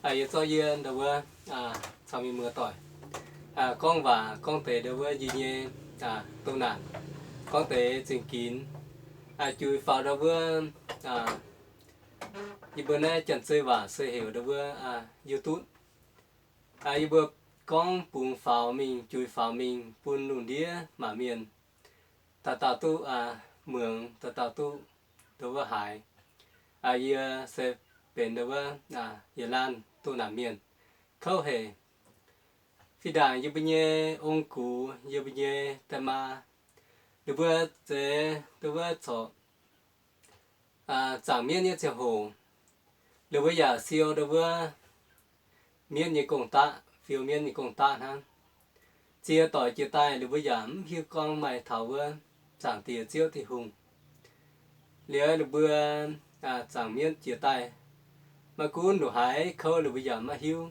Yie zorqv yie ndau wuov caux mienh muoz-doic gorngv waac gorngv deix ndau wuov yie nyei doh naanc, gorngv deix zingh ginx, juix faaux ndau wuov yie mbuo naaiv janx-zei waac se heuc ndau wuov YouTube. Yie mbuo gorngv bungx faaux mingh, juix faaux mingh bun lungh ndiev maac mienh dauh dauh duqv muangx, dauh dauh duqv ndau wuov haiz. Yie se benx ndau wuov yietc laanh doh naanc mienh kouv haic. Fih ndaangc yie mbuo nyei ong-gux, yie mbuo nyei da'maa, ninh mbuo zeix ndau wuov corc zaangc mienv nyei ziangh hoc, ninh mbuo yaac siou ndau wuov mienv nyei gong-daqv, fiou mienv nyei gong-daqv hnangv. Ziex doic jiex daaih ninh mbuo yaac mv hiuv gorngv maaih taux wuov Zaangc Diex Ziouv Tin-Hungh. Liuz ninh mbuo zaangc mienv jiex daaih, maiv gunv ndongc haaix kouv ninh mbuo yaac maiv hiuv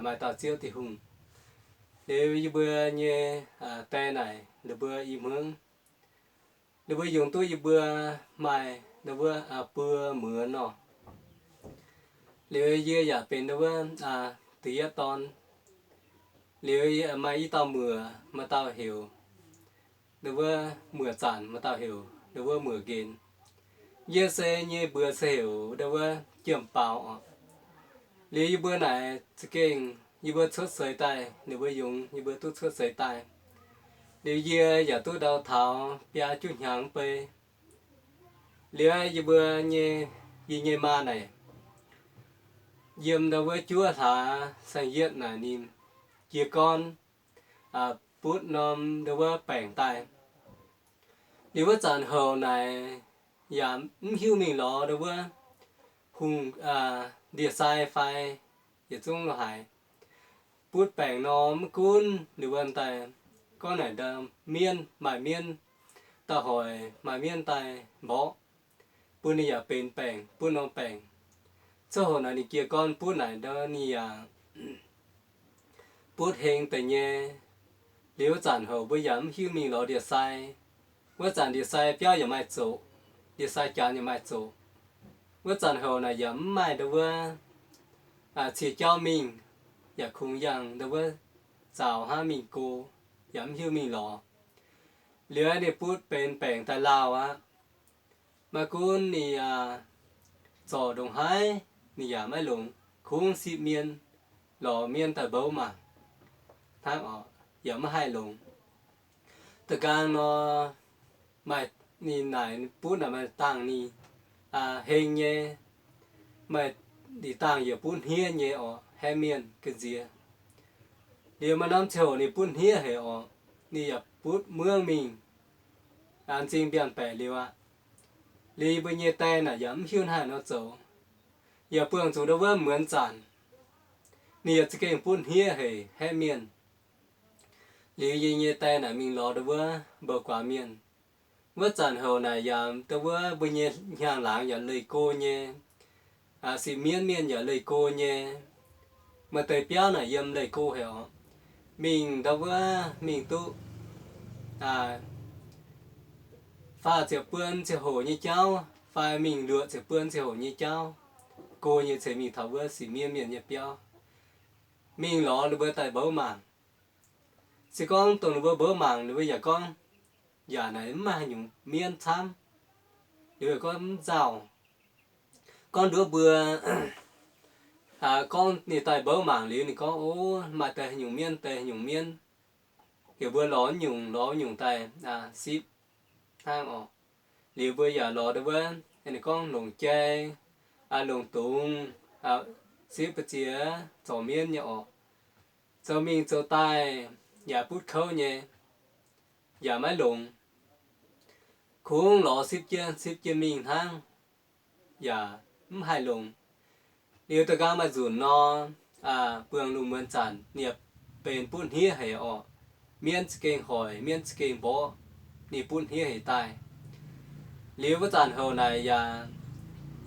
maaih dauh Ziouv Tin-Hungh. Liuz yie mbuo nyei die naaic ninh mbuo i hmuangv, ninh mbuo yungz duqv yie mbuo maaih ndau wuov buo muoz nor. Liuz yie yaac benx ndau wuov da'yietv dorn. Liuz maaih i dauh muoc, maaih dauh heuc ndau wuov Muoc Zanc, maaih dauh heuc ndau wuov Muoc Nqenx. Yie se nyei mbuox se heuc ndau wuov Jiem Baaux oc. Liuz yie mbuo naaic za'gengh yie mbuo cuotv seix daaih, ninh mbuo yungz yie mbuo duqv cuotv seix daaih. Liuz yie yaac duqv ndau taux biaa juqv hnyangx bei. Liuz yie mbuo nyei, yie nyei maa naaic yiem ndau wuov juov hlaax saeng-yietv naaic ninh jiez gorn butv norm ndau wuov baengc daaih. Liuz wuov zanc houc naaic yaac mv hiuv mingh lorz ndau wuov hungh ndie-sai fai yietc zungv lo haic. Butv baengc nor mv gunv liuz wuov daaih gorngv naaic ndau mienv, maaih mienv daaih hoic, maaih mienv daaih mborqv, bun ninh yaac benx baengc, butv norm baengc. Ziouc houc naaic ninh jiez gorn butv naaic ndau ninh yaac butv heng deix nyei. Liuz wuov zanc houc mbuo yaac mv hiuv mingh lorz ndie-sai. Wuov zanc ndie-sai biauv yaac maaih zoqc, ndie-sai janx yaac maaih zoqc. Wuov zanc houc naaic yaac mv maaih ndau wuov cie jauv mingh, yaac kungx yangh ndau wuov zaux hnangv mingh go, yaac mv hiuv mingh lorz. Liuz ninh butv benx baengc daaih lauh aqv. Maiv gunv ninh zorc ndongc haaix ninh yaac maiv longx, kungx sipv mienh, lorz mienh daaih mbouv mangc hnangv oc, yaac maiv haih longx. Da'nqaang nor, maaih ninh naaic butv naaic maaih dangh ninh heng nyei, maaih ninh dangh yaac butv hniev nyei oc, haeqv mienh ga'nziex. Liuz maaih norm ziangh hoc ninh butv hniev haic oc, ninh yaac butv muangv mingh, an zingh mbiaangx baeqc liuz aqv. Liuz yie mbuo nyei die naaic yaac mv hiuv haaix nor zoux, yaac buangh zuqc ndau wuov muonz zanc, ninh yaac za'gengh butv hniev haic, haeqv mienh. Liuz yie nyei die naaic mingh lorz ndau wuov mbou guaax mienh. Wuov zanc houc naaic yaac ndau wuov mbuo nyei hnyangx-laangz yaac leih go nyei, sipv mienv mienh yaac leih go nyei, maaih deix biauv naaic yiem leih go haic oc. Mingh ndau wuov mingh duqv faah ziepc buon ziangh hoc nyei jauv fai mingh luoqc ziepc buon ziangh hoc nyei jauv, go nyei ceix mingh taux wuov sipv mienv mienh nyei biauv, mingh lorz ninh mbuo daaih mbouv mangc. Se gorngv dongh ninh mbuo mbouv mangc, ninh mbuo yaac gorngv, yaac naaic mv maaih haaix nyungc mienv camv. Ninh mbuo gorngv mv nzauh. Gorngv nduov mbuo, gorngv ninh daaih mbouv mangc liuz ninh gorngv, o, maaih deix haaix nyungc mienv, deix haaix nyungc mienv, heuc mbuo lorz nyungc, lorz nyungc daaih sipv hnangv oc. Liuz mbuo yaac lorz ndau wuov, ninh gorngv longc jai, longc dungz, sipv ba'ziex zorc mienv nyei oc. Zoux mingh zoux daaih yaac butv kouv nyei, yaac maiv longx. Kungx lorz sipv jienv, sipv jienv mingh hnangv, yaac mv haih longx. Liuz da'nqaang maaih nzunc nor, buangh lungh muonz zanc, ninh yaac benx butv hniev haic oc. Mienv za'gengh hoic, mienv za'gengh mborqv, ninh butv hniev haic daaih. Liuz wuov zanc houc naaic yaac,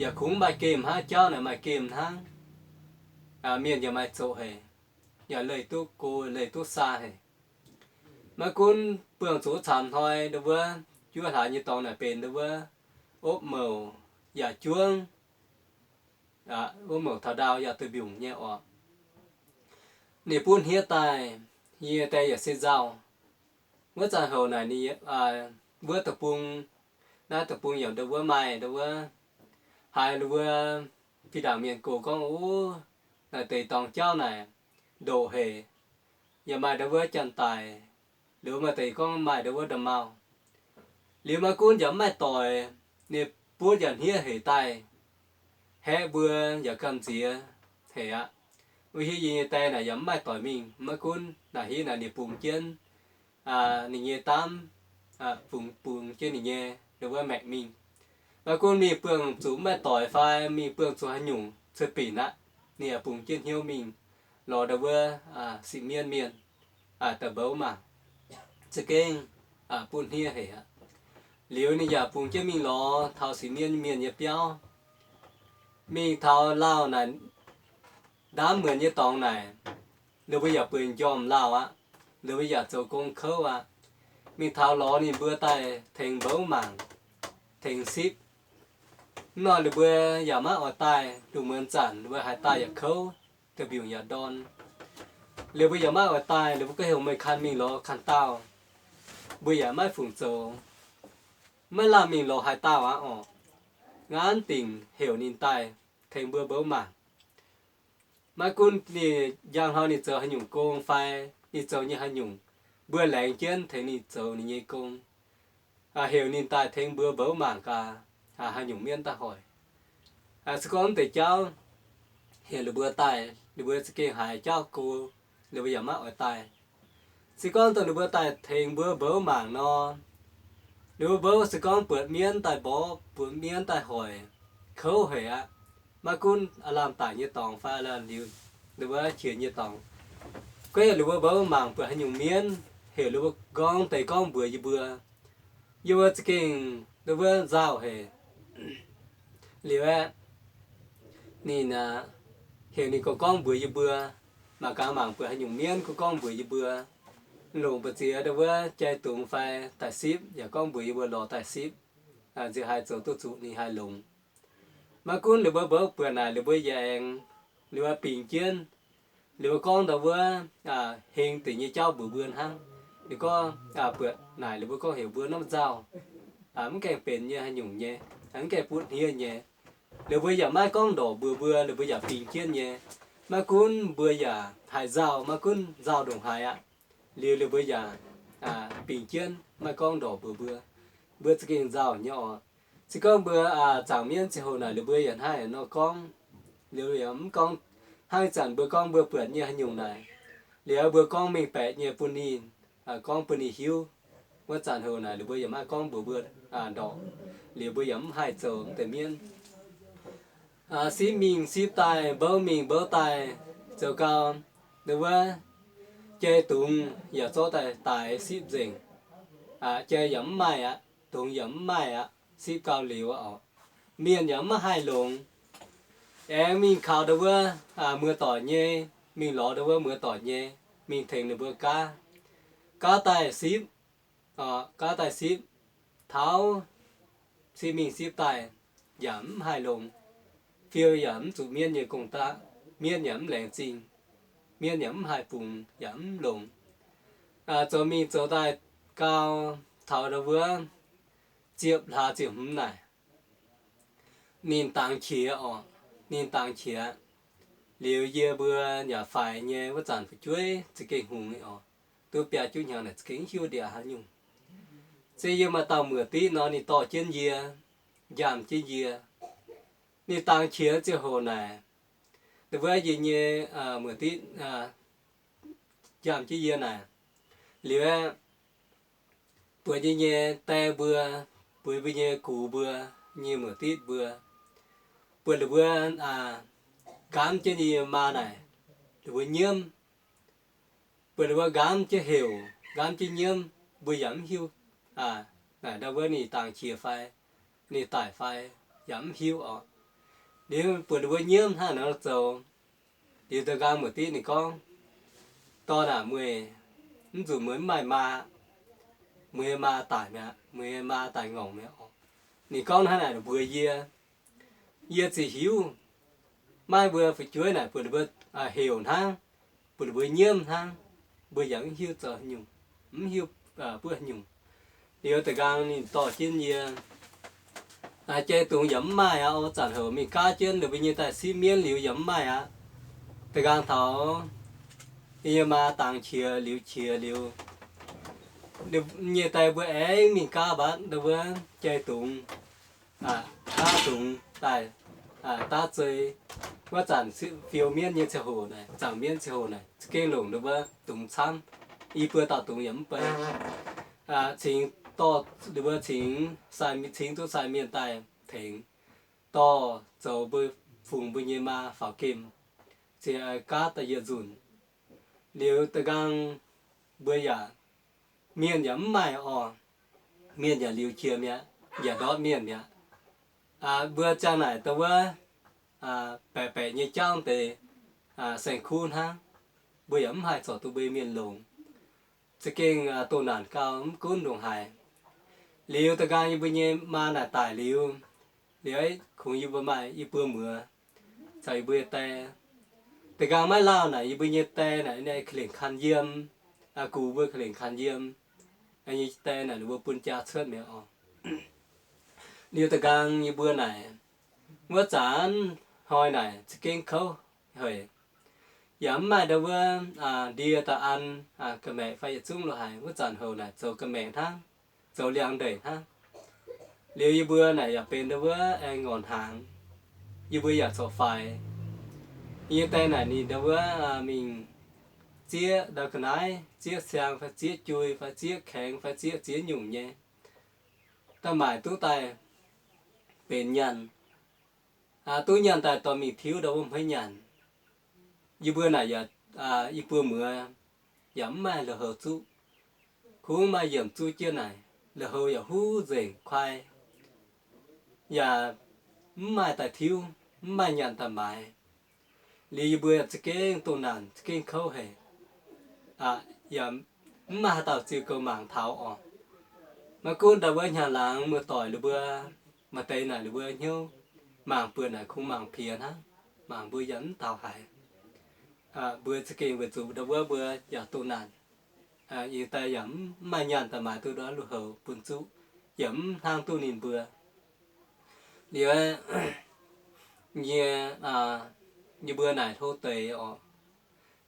yaac kungx maaih gemh hnangv, jauv naaic maaih gemh hnangv. Mienh yaac maaih zoqc haic, yaac leih duqv go, leih duqv saa haic. Maiv gunv buangh zuqc wuov camv hnoi ndau wuov, juov hlaax nyei dorngx naaic benx ndau wuov opv mouc yaac juangv. wuov mouc taux ndau yaac duih mbiungc nyei oc. Ninh butv hniev daaih, yie nyei die yaac se nzauh. Wuov zanc houc naaic ninh wuov deic-bung, naaiv deic-bung yaac ndau wuov maaih ndau wuov, haiz ndau wuov fih ndaangc mienh gox gorngv, Ov, naaic deix dorngx jauv naaic ndoqc haic. Yaac maaih ndau wuov janx-daic, liuz maaih deix gorngv maaih ndau wuov nda'maauh. Liuz maiv gunv yaac mv maaih doic, ninh butv yaac hniev hec daaih, haeqv mbuo yaac gamh nziex hec aqv. Wuov hiuv yie nyei die naaic yaac mv maaih doic mingh, maiv gunv naaic hiuv naaic ninh bungx jienv ninh nyei daamv, bungx jienv ninh nyei ndau wuov maengc mingh. Maiv gunv mingh buangh zuqc mv maaih doic fai mingh buangh zuqc haaix nyungc cuotv binc aqv, ninh yaac bungx jienv hnyouv mingh lorz ndau wuov sipv-mienh mienh daaih mbouv mangc, za'gengh butv hniev hec aqv. Liuz ninh yaac bungx jienv mingh lorz taux sipv-mienh mienh nyei biauv, mingh taux lauh naaic, ndaamv muonc nyei dorngx naaic, ninh mbuo yaac bueix m'njormh lauh aqv. Ninh mbuo yaac zoux gong kouv aqv. Mingh taux lorz ninh mbuo daaih tengx mbouv mangc, tengx sipv. Mv nor ninh mbuo yaac maiv oix daaih. Lungh muonz zanc ninh mbuo haaix daaih yaac kouv, da'mbiungc yaac ndorn. Liuz mbuo yaac maiv oix daaih, liuz mbuo gorngv heuc meih kanh mingh lorz kanh dauh, mbuo yaac maiv fungc zoux, maiv lamh mingh lorz haaix dauh aqv orqc. Ngaanv dingc heuc ninh daaih tengx mbuo mbouv mangc. Maiv gunv ninh njang hnoi ninh zoux haaix nyungc gong fai ninh zoux nyei haaix nyungc, mbuo laengz jienv tengx ninh zoux ninh nyei gong, heuc ninh daaih tengx mbuo mbouv mangc gaax, haaix nyungc mienv daaih hoic. Se gorngv deix jauv heuc ninh mbuo daaih, ninh mbuo za'gengh haiz jauv go, ninh mbuo yaac maiv oix daaih. Se gorngv dongh ninh mbuo daaih tengx mbuo mbouv mangc nor, ninh mbuo mbouv se gorngv buatc mienv daaih mborqv, buatc mienv daaih hoic, kouv haic aqv. Maiv gunv aav lamh daic nyei dorngx fai aav lamh liuz, ninh mbuo qiex nyei dorngx, gorngv heuc ninh mbuo mbouv mangc buatc haaix nyungc mienv, heuc ninh mbuo gorngv deix gorngv mbuox yie mbuo, yie mbuo za'gengh ninh mbuo nzauh haic. Liuz aeqv, ninh heuc ninh gorngv gorngv mbuox yie mbuo, mangc gaax mangc buatc haaix nyungc mienv gorngv gorngv mbuox yie mbuo, longc mbu'ziex ndau wuov jai dungz fai daaih sipv, yaac gorngv mbuox yie mbuo lorz daaih sipv, nziex haih zoux duqv zuqc ninh haih longx. Maiv gunv ninh mbuo mbouv buatc naaic ninh mbuo yaac aengx, ninh mbuo bingx jienv, ninh mbuo gorngv ndau wuov heng dingc nyei jauv mbuox mbuo hnangv. Ninh gorngv buatc naaic ninh mbuo gorngv heuc mbuo norm nzauh, mv gaengh benx nyei haaix nyungc nyei, mv gaengh butv hniev nyei. Ninh mbuo yaac maiv gorngv ndorqc mbuox mbuo, ninh mbuo yaac bingx jienv nyei. Maiv gunv mbuo yaac haiz nzauh, maiv gunv nzauh ndongc haaix aqv. Liuz ninh mbuo yaac bingx jienv maiv gorngv ndorqc mbuox mbuo. Mbuo za'gengh nzauh nyei oc. Se gorngv mbuo zaangc mienv ziangh hoc naaic ninh mbuo yaac hnangv nor gorngv. Liuz yaac mv gorngv hnangv ih zanc mbuo gorngv mbuo buatc nyei haaix nyungc naaic, liuz mbuo gorngv mengh baeqc nyei bun ninh, gorngv bun ninh hiuv. Wuov zanc hoc naaic ninh mbuo yaac maiv gorngv mbuox mbuo ndorqc, liuz mbuo yaac mv haih zoux deix mienv. Sipv mingh sipv daaih, mbouv mingh mbouv daaih, zoux gau, ndau wuov jai dungz yaac zorqv daaih daix sipv nzengc. Jai yaac mv maaih aqv, dungz yaac mv maaih aqv, sipv gau liuz oc. Mienh yaac mv haih longx. Aengx mingh kaux ndau wuov muoz-doic nyei, mingh lorz ndau wuov muoz-doic nyei, mingh tengx ninh mbuo gaav. Gaav daaih sipv, gaav daaih sipv, taux sipv mingh sipv daaih yaac mv haih longx. Fiou yaac mv zuqc mienv nyei gong-daqv, mienv yaac mv laengz zingh, mienv yaac mv haih bungx yaac mv longx. Zoux mingh zoux daaih gau, taux ndau wuov ziepc hlaax ziepc hmz naaic, ninh dangx qiex oc. Ninh dangx qiex liuz, yie mbuo yaac faix nyei wuov zanc fu'jueiv za'gengh hngongx oc. Duqv biaa juqv hnyangx naaic za'gengh mv hiuv ndiangx haaix nyungc. Se yie maaih dauh muoc ditv nor, ninh dorh jienv yie, njaamh jienv yie. Ninh dangx qiex ziangh hoc naaic, wuov yie nyei muoc ditv njaamh jienv yie naaic, liuz aeqv, buatc yie nyei die mbuo, buatc mbuo nyei gux mbuo, nyei muoc ditv mbuo, buatc ninh mbuo nqamv jienv yie nyei maa naaic, ninh mbuo nyiemv. Buatc ninh mbuo nqamv jienv heuc, nqamv jienv nyiemv, mbuo yaac mv hiuv. Naaic ndau wuov ninh dangx qiex fai, ninh daic fai, yaac mv hiuv oc. Liuz buatc ninh mbuo nyiemv hnangv nor zoux, liuz da'nqaang muoc ditv ninh gorngv, Dorn aah, meih mv zuqc, meih mv maaih maa. Meih nyei maa daic mi'aqv, meih nyei maa daic ngorc mi'aqv oc. Ninh gorngv hnangv naaic mbuox yie, yie ziouc hiuv. Maiv mbuo fu'jueiv naaic bun ninh mbuo heuc hnangv, bun ninh mbuo nyiemv hnangv, mbuo yaac mv hiuv zoux nyungc, mv hiuv buov nyungc. Liuz da'nqaang ninh dorh jienv yie, jai dungz yaac mv maaih aqv. Wuov zanc houc mingh gaav jienv ninh mbuo nyei daaih sipv mienv liuz yaac mv maaih aqv. Da'nqaang taux yie nyei maa dangx qiex liuz, qiex liuz, nyei die mbuo aengx mingh gaav mbatv ndau wuov jai dungz, daav dungz daaih, daav zei. Wuov zanc fiou mienv nyei ziangh hoc naaic, zaangc mienv ziangh hoc naaic, za'gengh longc ndau wuov dungz camv. I buo dauh dungz yaac mv bei. Cingx dorh ndau wuov cingx, cingx duqv sai mienh daaih tengx, dorh zoux mbuo fungx mbuo nyei maa faaux gemh, ziouc gaav daaih yietc nzunc. Liuz da'nqaang mbuo yaac, mienh yaac mv maaih orqc. Mienh yaac liuz qiex mi'aqv, yaac ndortv mienh mi'aqv. Mbuo ziangh naaic ndau wuov baeqc baeqc nyei jauv deix, saeng-kuv hnangv. Mbuo yaac mv haih zorc duqv mbuo mienh longx. Za'gengh doh naanc gau, mv gunv ndongc haaix. Liuz da'nqaang yie mbuo nyei maa naaic daic liuz, liuz kungx yie mbuo maaih i buo muoz caux yie mbuo nyei die. Da'nqaang maiv lauh naaic, yie mbuo nyei die naaic, naaiv ka'lengc kan yiem, gux mbuo ka'lengc kan yiem nyei die naaic, ninh mbuo bun jaa cuotv mi'aqv orqc. Liuz da'nqaang yie mbuo naaic, wuov zanc hnoi naaic za'gengh kouv haic, yaac mv maaih ndau wuov ndie daaih an ga'maeqc fai yietc zungv lo haic. Wuov zanc houc naaic zoux ga'maeqc hnangv, zoux liangx ndeic hnangv. Liuz yie mbuo naaic yaac benx ndau wuov aengx ngorc hnaangx, yie mbuo yaac corc faix. Yie nyei die naaic ninh ndau wuov mingh zieqv ndau ga'naaiv, zieqv siang fai zieqv jui fai zieqv kaengx fai zieqv ziex nyungc nyei, daaih maaic duqv daaih benx nyaanh. Duqv nyaanh daaih dorh mingh tiuv ndau wuov hmeiv nyanc. Yie mbuo naaic yaac, yie mbuo muoz yaac mv maaih lui-houx zuqv. Kungx maaih yiemc zuqv jienv naaic, lui-houx yaac huv nzengc kuaai, yaac mv maaih daaih tiuv, mv maaih nyaanh daaih maaiz. Liuz yie mbuo za'gengh doh naanc, za'gengh kouv haic, yaac mv maaih haaix dauh ziux goux mangc taux orqc. Maiv gunv ndau wuov hnyangx-laangz muoz-doic ninh mbuo, maaih deix naaic ninh mbuo hnyouv mangc buatc naaic kungx mangc piex hnangv, mangc mbuo yaac mv taux haaix. Mbuo za'gengh weic zuqc ndau wuov mbuo yaac doh naanc, yie die yaac mv maaih nyaanh daaih maaiz duqv ndau wuov lui-houx bun zuqv, yaac mv hnangv duqv ninh mbuo. Liuz nyei, yie mbuo naaic hlo deix orqc.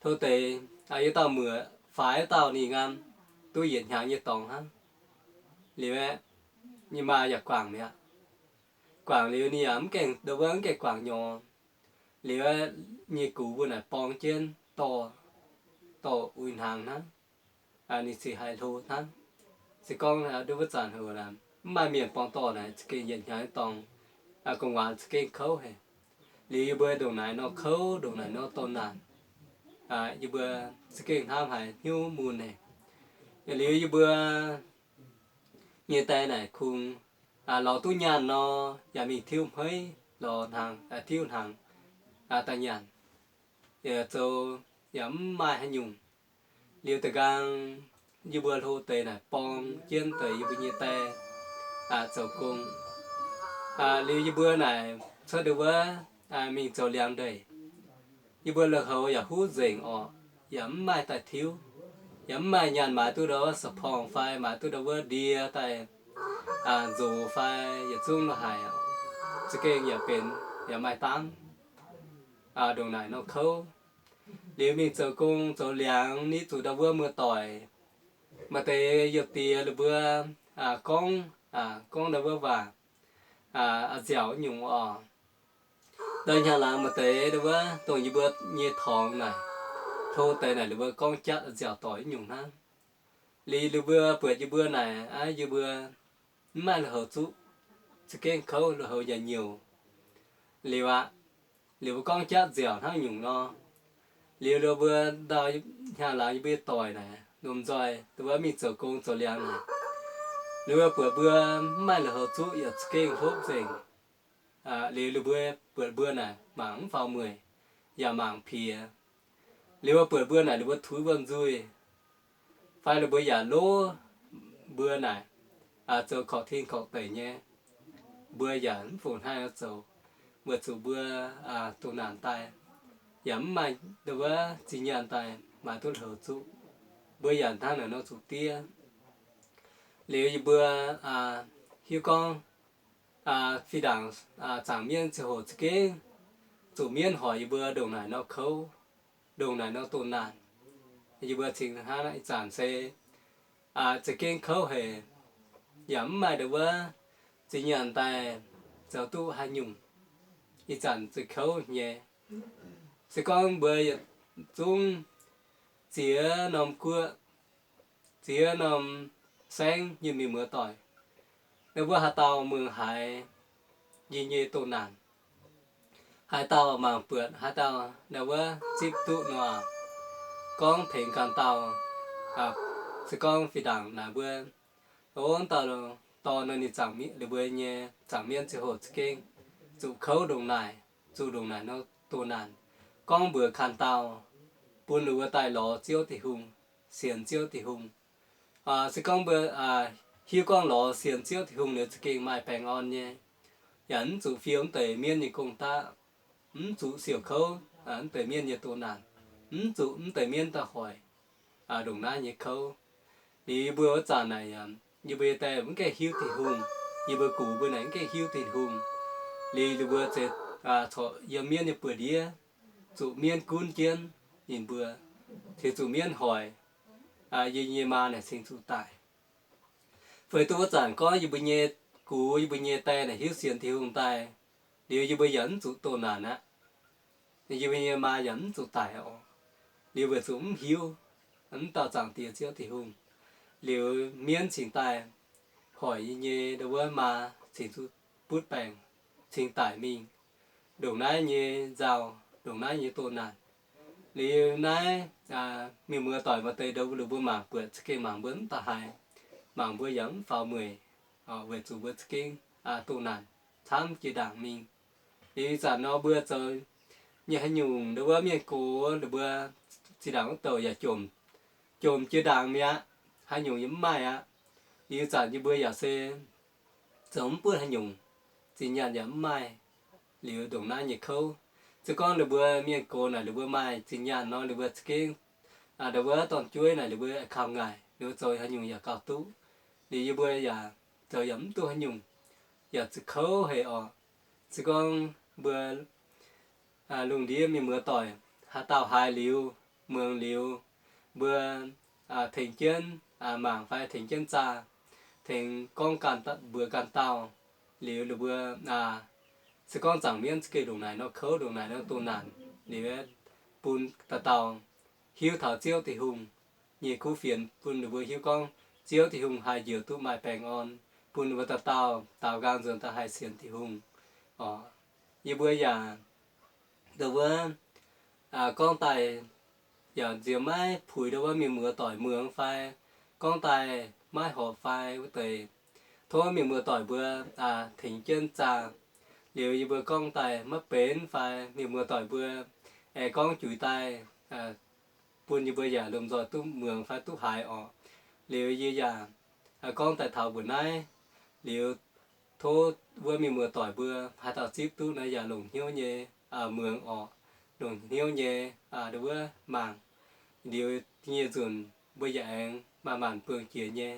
Hlo deix, yie dauh muoc faix wuov dauh ninh ngaam duqv yietc hnyangx nyei dorngx hnangv. Liuz aeqv, nyei maa yaac guangc mi'aqv. Guangc liuz ninh yaac mv gaengh, ndau wuov mv gaengh guangc nyorx. Liuz aeqv, nyei gux mbuo naaic borng jienv dorh, dorh uix hnaangx hnangv. Ninh ziouc haih hlo hnangv. Se gorngv ndau wuov zanc heuc mv maaih mienh borng dorh naaic, za'gengh yietc hnyangx nyei dorngx, gu'nguaaz za'gengh kouv haic. Liuz yie mbuo ndongc naaic nor kouv, ndongc naaic nor doh naanc, yie mbuo za'gengh hnamv haiz hnyouv mun haic. Liuz yie mbuo nyei die naaic kungx lorz duqv nyaanh nor, yaac mingh tiuv hmeiv lorz hnaangx, tiuv hnaangx daaih nyanc, zoux yaac mv maaih haaix nyungc. Liuz da'nqaang yie mbuo hlo deix naaic borng jienv deix yie mbuo nyei die zoux gong. Liuz yie mbuo naaic cuotv ndau wuov mingh zoux liangx ndeic. Yie mbuo lui-houx yaac huv nzengc orqc, yaac mv maaih daaih tiuv, yaac mv maaih nyaanh maaiz duqv ndau wuov sa'porngh fai maaiz duqv ndau wuov ndie daaih nzox fai yietc zungv lo haic. Za'gengh yaac benx yaac maaih dangv ndongc naaic nor kouv. Liuz mingh zoux gong zoux liangx ni zuqc ndau wuov muoz-doic, maaih deix youh diex ninh mbuo gorngv, gorngv ndau wuov waac a'nziaauc nyungc orqc. Ndau hnyangx-laangz maaih deix ndau wuov dongh yie mbuo nyei torngx naaic, hlo deix naaic ninh mbuo gorngv jatv a'nziaauc doic nyungc hnangv. Liuz ninh mbuo buatc yie mbuo naaic, yie mbuo mv maaih lui-houx zuqv, za'gengh kouv, lui-houx yaac nyouc. Liuz aqv, liuz mbuo gorngv jatv nziaauc hnangv nyungc nor. Liuz ninh mbuo ndau hnyangx-laangz yie mbuo doic naaic, lomh nzoih ndau wuov mingh zoux gong zoux liangx naaic, ninh mbuo buatc mbuo mv maaih lui-houx zuqv yaac za'gengh hlopv nzengc. Liuz ninh mbuo buatc mbuo naaic mangc mv faaux mueic, yaac mangc piex. Liuz mbuo buatc mbuo naaic ninh mbuo tuix mbuo nzuih, fai ninh mbuo yaac lov mbuo naaic zoux korqv-tin korqv-deic nyei, mbuo yaac mv fungc hnangv haaix nor zoux. weic zuqc mbuo doh naanc daaih, yaac mv maaih ndau wuov zinh nyaanh daaih maaiz duqv hlouz zuqc. Mbuo yaac hnangv naaic nor zuqc diev. Liuz yie mbuo hiuv gorngv fih ndaangc zaangc mienv ziangh hoc za'gengh zuqc mienv hoic yie mbuo ndongc naaic nor kouv, ndongc naaic nor doh naanc. Yie mbuo cingx hnangv ih zanc se za'gengh kouv haic, yaac mv maaih ndau wuov zinh nyaanh daaih zoux duqv haaix nyungc. Ih zanc zuqc kouv nyei. Se gorngv mbuo yietc zungv ziex norm guoqv, ziex norm saengv nyei mienh muoz-doic, ninh mbuo haaix dauh muangx haiz yie nyei doh naanc, haaix dauh mangc buatc, haaix dauh ndau wuov zipv duqv nor, gorngv tengx ganh dauh, se gorngv fih ndaangc naaic mbuo, o, dauh dorn nor ninh zaangc mienh, ninh mbuo nyei zaangc mienv ziangh hoc za'gengh zuqc kouv ndongc naaic, zuqc ndongc naaic nor doh naanc, gorngv mbuox ganh dauh, bun ninh mbuo daaih lorz Ziouv Tin-Hungh, sienx Ziouv Tin-Hungh. Se gorngv mbuo hiuv gorngv lorz sienx Ziouv Tin-Hungh liuz za'gengh maaih baengh orn nyei, yaac mv zuqc fiou mv deix mienv nyei gong-daqv, mv zuqc siouc kouv mv deix mienv nyei doh naanc, mv zuqc mv deix mienv daaih hoic ndongc naaiv nyei kouv. Liuz yie mbuo wuov zanc naaic, yie mbuo nyei die mv gaengh hiuv Tin-Hungh, yie mbuo gux mbuo naaic mv gaengh hiuv Tin-Hungh. Liuz ninh mbuo corc yiem mienv nyei buoz-ndiev, zuqc mienv gunv jienv ninh mbuo, cingx zuqc mienv hoic, yie nyei maa naaic cingx zuqc daic. Feix duqv wuov zanc gorngv yie mbuo nyei gux, yie mbuo nyei die naaic hiuv sienx Tin-Hungh daaih, liuz yie mbuo yaac mv zuqc doh naanc aqv. Yie mbuo nyei maa yaac mv zuqc daic oc. Liuz weic zuqc mv hiuv, mv dauh Zaangc Diex Ziouv Tin-Hungh. Liuz mienv cingx daaih hoic yie nyei ndau wuov maa cingx zuqc butv baengc, cingx daic mingh. Ndongc naaiv nyei nzauh, ndongc naaiv nyei doh naanc. Liuz naaiv mienh muoz-doic maaih deix ndau ninh mbuo mangc buatc za'gengh mangc mbuo mv da'haaix, mangc mbuo yaac mv faaux mueic, weic zuqc mbuo za'gengh doh naanc camv jiex ndaangc mingh. Liuz ih zanc nor mbuo zoux nyei haaix nyungc ndau wuov mienh gox ninh mbuo zinh ndaangc wuov douc yaac jomc, jomc jiex ndaangc mi'aqv, haaix nyungc yaac mv maaih aqv. Liuz ih zanc yie mbuo yaac se zoux mv butv haaix nyungc, zinh nyaanh yaac mv maaih. Liuz ndongc naaiv nyei kouv, se gorngv ninh mbuo mienh gox naaic ninh mbuo maaih zinh nyaanh nor ninh mbuo za'gengh ndau wuov dorn-jueiv naaic ninh mbuo kaux ngaih, ninh mbuo zoux haaix nyungc yaac gauh duqv. Liuz yie mbuo yaac zoux yaac mv duqv haaix nyungc, yaac zuqc kouv haic oc. Se gorngv mbuo lungh ndiev mienh muoz-doic haaix dauh haiz liuz, muangx liuz, mbuo tengx jienv mangc fai tengx jienv zaah, tengx gorngv ganh mbuox ganh dauh, liuz ninh mbuo se gorngv zaangc mienv za'gengh ndongc naaic nor kouv, ndongc naaic nor doh naanc, liuz bun dauh dauh hiuv taux Ziouv Tin-Hungh nyei kuv fienx, bun ninh mbuo hiuv gorngv Ziouv Tin-Hungh haih njoux duqv maaih baengh orn, bun ninh mbuo dauh dauh daaux nqaang nzuonx daaih haih sienx Tin-Hungh. Yie mbuo yaac ndau wuov gorngv daaih yaac nziex maiv puix ndau wuov mienh muoz-doic muangx fai gorngv daaih maiv horpc fai wuov deix, tov mienh muoz-doic mbuo tengx jienv zaah. Liuz yie mbuo gorngv daaih maiv benx fai mienh muoz-doic mbuo aengx gorngv juix daaih bun yie mbuo yaac lomh nzoih duqv muangx fai duqv haiz orqc. Liuz yie yaac gorngv daaih taux mbuo naaiv. Liuz tov wuov mienh muoz-doic mbuo haaix dauh zipv duqv naaiv yaac longc hnyouv nyei muangx orqc, longc hnyouv nyei ndau wuov mangc. Liuz nyei nzunc mbuo yaac aengx maaih maanc buangh jiex nyei.